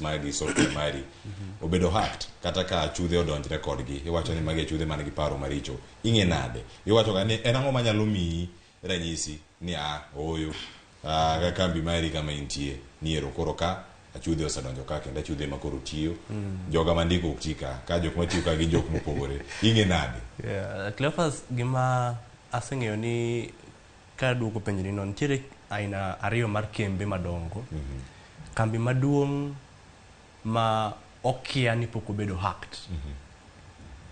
magi, software mari obedo hacked kata ka achudhe odonjre kodgi, iwacho ni magi achudhe man gi paro maricho, ing'e nade? Iwacho ga ni en ang'o manyalo miyi ranyisi ni a ooyo, ka kambi mari kama intie ni ero koro ka achudhe osedonjo ka, kendo achudhe ma koro tiyo, joga mandiko ok ti ka, ka jok matiyo ka gin jok mopogore, ing'e nade? Yeah, Cleophas, gima aseng'eyo ni ka duoko penjoni no, nitiere aina ariyo mar kembe madongo. Kambi maduong' ma okia ni pok obedo hacked.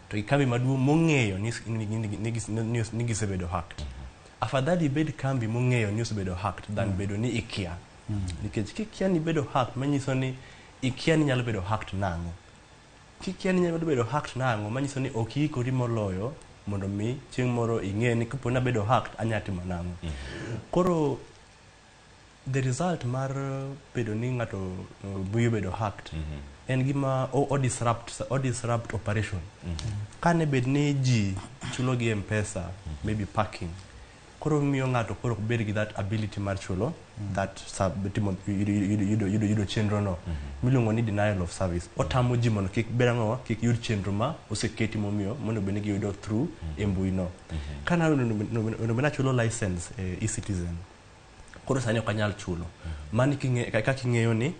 To gi kambi maduong' mong'eyo ni gisebedo hacked. Afadhali ibed kambi mong'eyo ni osebedo hacked than bedo ni ikia. Nikech kikia ni bedo hacked, manyiso ni ikia ni nyalo bedo hacked nang'o. Kikia ni nyalo bedo hacked nang'o, manyiso ni ok iikori moloyo mondo mi chieng' moro ing'e ni kapo ni abedo hacked anya timo nang'o. Koro the result mar bedo ni ng'ato mbui obedo hacked en gima o disrupt operation. Kane bed ni ji chulo gi M-Pesa, maybe parking, koro miyo ng'ato koro ok bed gi that ability mar chulo that sub, timo yudo chenro no miluongo ni denial of service. Otamo ji mondo kik bed ang'o, kik yud chenro ma oseketi momiyo mondo bed ni giyudo through e mbui no. Kana onego bed ni achulo license e eCitizen, koro sani ok anyal chulo. Mani kaka ing'eyo ni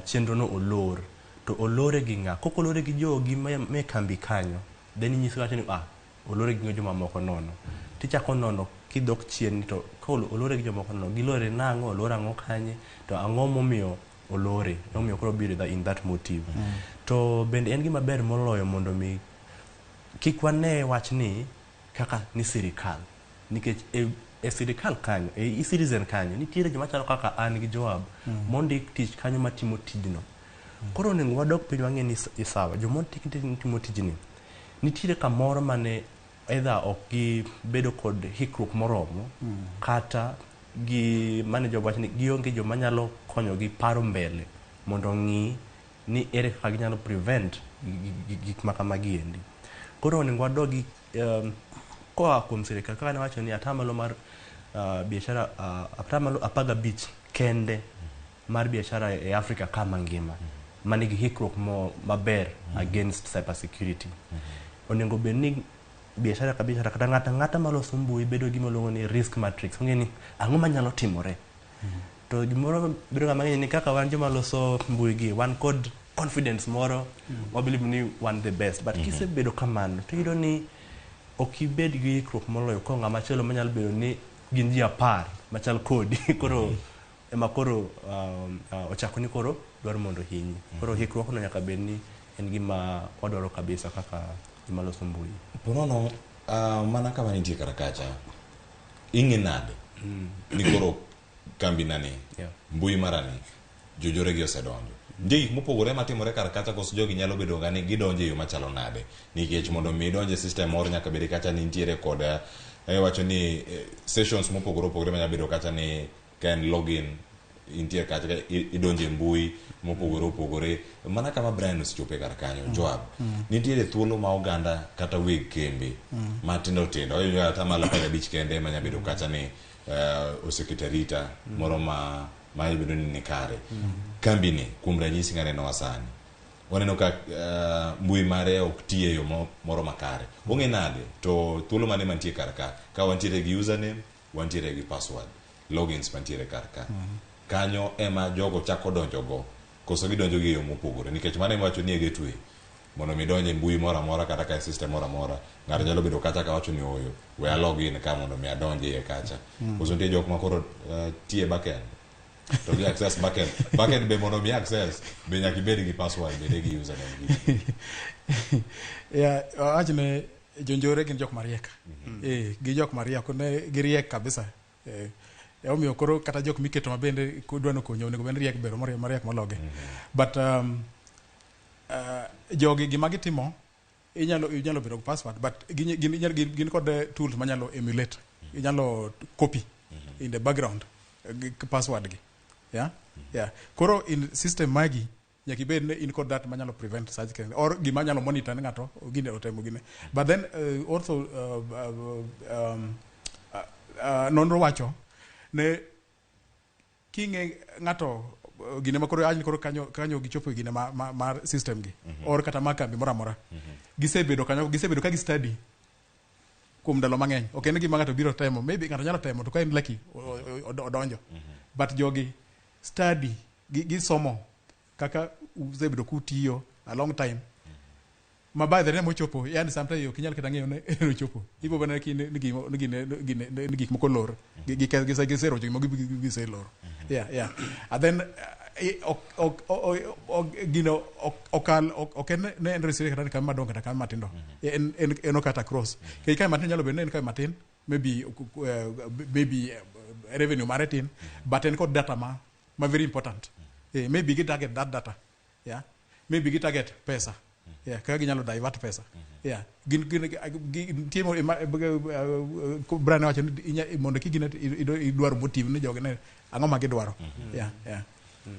chenro no olor, to olore gi ng'a? Kok olore gi jogi me kambi kanyo, then inyiso wacho ni ah, olore gi jomamoko nono. Tichako nono kidok chien ni to ka olore gi jomoko nono, gilore nang'o, olor ang'o kanye, to ang'o momiyo olore, emomiyo koro biro in that motive. To bende en gima ber moloyo mondo mi kik wane wachni kaka ni sirikal, nikech e sirikal kanyo, e eCitizen kanyo, nitiere joma chalo kaka an gi Joab mondik tich kanyo matimo tijno. Koro onego wadok piny wang'e ni sawa, joma ondik timo tijni nitiere kamoro mane either ok gibedo kod hikruok moromo, kata gi manager wacho ni gionge joma nyalo konyogi paro mbele mondo ong'i ni ere kaka ginyalo prevent gik ma kamagi endi. Koro onego wadogi koa kuom sirikal, kaka nawacho ni atamalo mar biashara 15% kende mar biashara e Africa ka mangima manigi hikruok mo maber against cyber security. Onego bed ni biashara ka biashara kata ng'ato ang'ata maloso mbui bedo gi gima ni risk matrix, ong'e ni ang'o manyalo timore. To gimoro bedo ga mang'eny ni kaka wan joma loso mbui gi, wan kod confidence moro, wa believe ni wan the best, but kisebedo kamano to iyudo ni ok ibed gi ikruok moloyo ko ng'ama chielo manyalo bedo ni gin ji 10 machal kodi, koro ema koro ochako ni koro dwaro mondo ohinyi. Koro hikruok no nyaka bed ni en gima wadwaro kabisa kaka joma loso mbui. Ponono mana kama nitie kar kacha, ing'e nade ni koro kambi na ni mbui mara ni jojore gi osedonjo? Nitie gik mopogore matimore kar kacha, koso jogi nyalo bedo ga ni gidonjo e yo machalo nade? Nikech mondo mi idonj e system moro nyaka bed kacha ni nitiere kod iwacho ni sessions mopogore opogore manyalo bedo kacha ni ka en login intie kacha ka idonjo e mbui mopogore opogore. Mana kama Brian osechope kar kanyo, Joab, nitiere thuolo ma oganda kata weg kembe matindo tindo wayudo 15% kende ema nyalo bedo kacha ni oseketo arita moro ma bedo ni ni kare. Kambi ni kuom ranyisi kaneno sani, waneno ka mbui mare ok ti e yo moro makare, ong'e nade to thuolo mane mantie kar ka ka wantiere gi username, wantiere gi password, logins mantiere kar ka kanyo ema jogo chako donjogo, koso gidonjo gi e yo mopogore? Nikech mano ema wacho ni e gateway mondo mi idonj e mbui moro amora kata ka e system moro amora, ng'ato nyalo bedo kacha ka wacho ni ooyo, we a log in ka mondo mi adonj iye kacha. Koso nitie jok ma koro tiye backend to gi access backend? Backend be mondo mi access be nyaka ibed gi password bende gi username gi. Yeah, awach ne jonjore gin jok mariek. Gi jok mariek, ne giriek kabisa. Emomiyo koro kata jok miketo ma bende dwa nokonyo onego bed ni riek bedo mariek mologi. But jogi gima gitimo, inyalo bedo gi password, but gin kod tools manyalo emulate, inyalo copy in the background gi password gi. Yeah. Koro in system magi nyaka ibed ni in kod that manyalo prevent such kind or gima nyalo monitor ni ng'ato gine otemo gine. But then also nonro wacho ne king'e ng'ato Gine ma koro awach ni koro kanyo kanyo gichopo e gine ma, mar system gi or kata mar kambi moro amora. Gisebedo kanyo, gisebedo ka gi study kuom ndalo mang'eny. Ok en gima ng'ato biro temo. Maybe ng'ato nyalo temo to ka en lucky odonjo. But jogi study, gisomo kaka usebedo kutiyo a long time. Ma by the time ochopo, yani sometimes ok inyal kata ng'eyo ne ochopo. Ibo bana ni ni gik moko lor. Giserocho gik moko giseloro. Yeah. And then ok gino ok okal ok en ne en restrict kata kambi madongo kata kambi matindo. En okata cross. Nikech kambi matin nyalo bedo ni en kambi matin, maybe revenue mare tin, but en kod data ma very important. Maybe gi target that data. Yeah. Maybe gi target pesa. Yeah, kaka ginyalo divert pesa. Yeah. Gin nitie Brian wacho ni mondo kigine idwaro motive ni jogi ne ang'o ma gidwaro. Yeah.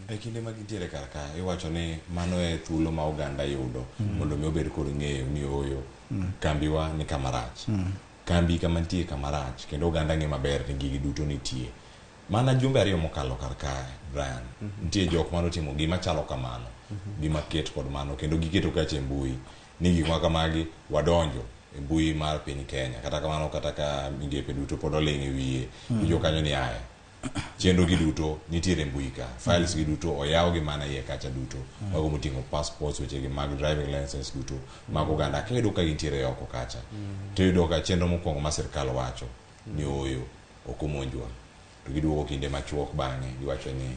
E kinde ma gintiere kar ka, iwacho ni mano e thuolo ma oganda yudo mondo mi obed kod ng'eyo ni ooyo, kambiwa ni kama rach, kambi kama nitie kama rach, kendo oganda ng'e maber ni gigi duto nitie. Mana jumbe 2 mokalo kar kae, Brian, nitie jok manotimo gima chalo kamano, gima ket kod mano, kendo giketo kacha e mbui ni gik ma kamagi wadonjo e mbui mar piny Kenya. Kata kamano, kata ka migepe duto pod oling' e wiye, ijo kanyo ni aya chenro gi duto nitiere e mbui ka, files gi duto oyaw gi mana iye kacha duto, mago moting'o passports, weche gi mag driving license duto mag oganda. Ka iyudo ka gintiere oko kacha, to iyudo ka chenro mokwongo ma sirikal wacho ni ooyo, ok omonjwa, to giduogo kinde machuok bang'e giwacho ni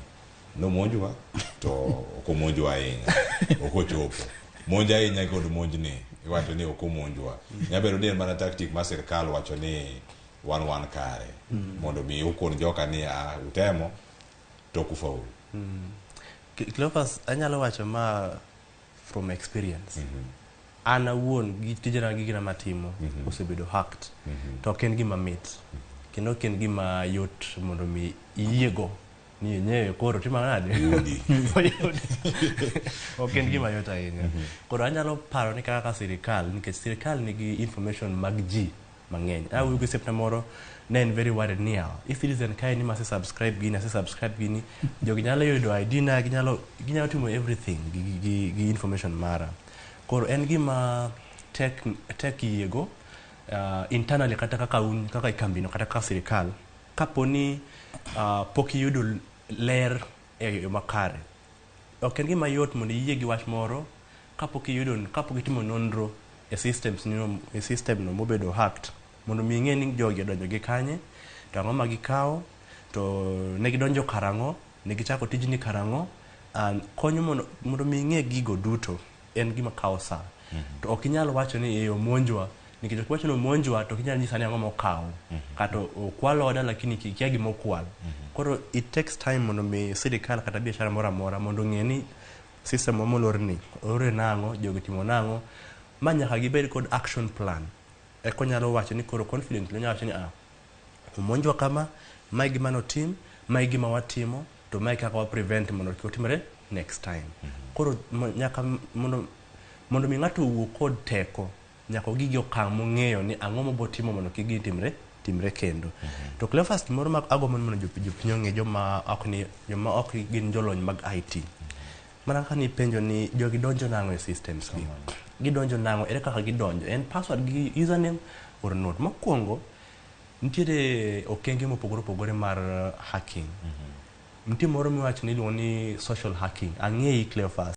nomonjwa to ok omonjwa ahinya, ok ochopo monj ahinya kod monjni iwacho ni ok omonjwa. Nyabedo ni en mana tactic ma sirikal wacho ni wan kare mondo mi ukon joka ni a utemo to ok ufaulu. Cleophas, anyalo wacho ma from experience. An awuon gi tijena gi gina matimo osebedo hacked. To ok en gima mit. Kendo ok en gima yot mondo mi iyiego ni yenyewe koro timo nade? Yudi. Oyudi. Ok en gima yot ahinya. Koro anyalo paro ni kaka sirikal, nikech sirikal nigi information mag ji mang'eny. Awuoyo gi osiepna moro ne en very worried ni yawa, e-citizen kae ni mase subscribe gini, ase subscribe gini, jogi nyalo yudo ID na, ginyalo timo everything gi information mara. Koro en gima tek tek yiego internally kata kaka un kaka e kambino kata kaka sirikal kapo ni pok iyudo ler e yo makare. Ok en gima yot mondo iyie gi wach moro kapok iyudo, kapok itimo nonro e systems ni e system no mobedo hacked mondo mi ing'e ni jogi odonjo gi kanye, to ang'o ma gikawo, to ne gidonjo karang'o, ne gichako tijni karang'o. And konyo mondo mi ing'e gigo duto en gima kawo saa. To ok inyal wacho ni e omonjwa, nikech ok iwacho ni omonjwa to ok inyal nyisa ni ang'o mokaw, kata okwal oda lakini ikia gima okwal. Koro it takes time mondo mi sirikal kata biashara moro amora mondo ong'e ni system wa molorni olore nang'o, jogi timo nang'o, ma nyaka gibed kod action plan eko nyalo wacho ni koro confidently onyalo wacho ni ah, omonjwa kama, mae gima notim, mae gima watimo, to mae kaka wa prevent mondo kik otimre next time. Koro nyaka mondo mi ng'ato owuo kod teko, nyaka ogi gi okang' mong'eyo ni ang'o mobotimo mondo kik gini timre kendo. To Cleophas, gimoro ma agombo ni mondo jopiny ong'e, joma ok ni joma ok gin jolony mag IT, mana kaka nipenjo ni jogi donjo nang'o e systems gi, gidonjo nang'o, ere kaka gidonjo, en password gi username or not. Mokwongo nitiere okenge mopogore opogore mar hacking. Nitie moro miwacho ni iluongo ni social hacking. Ang'eyi Cleophas.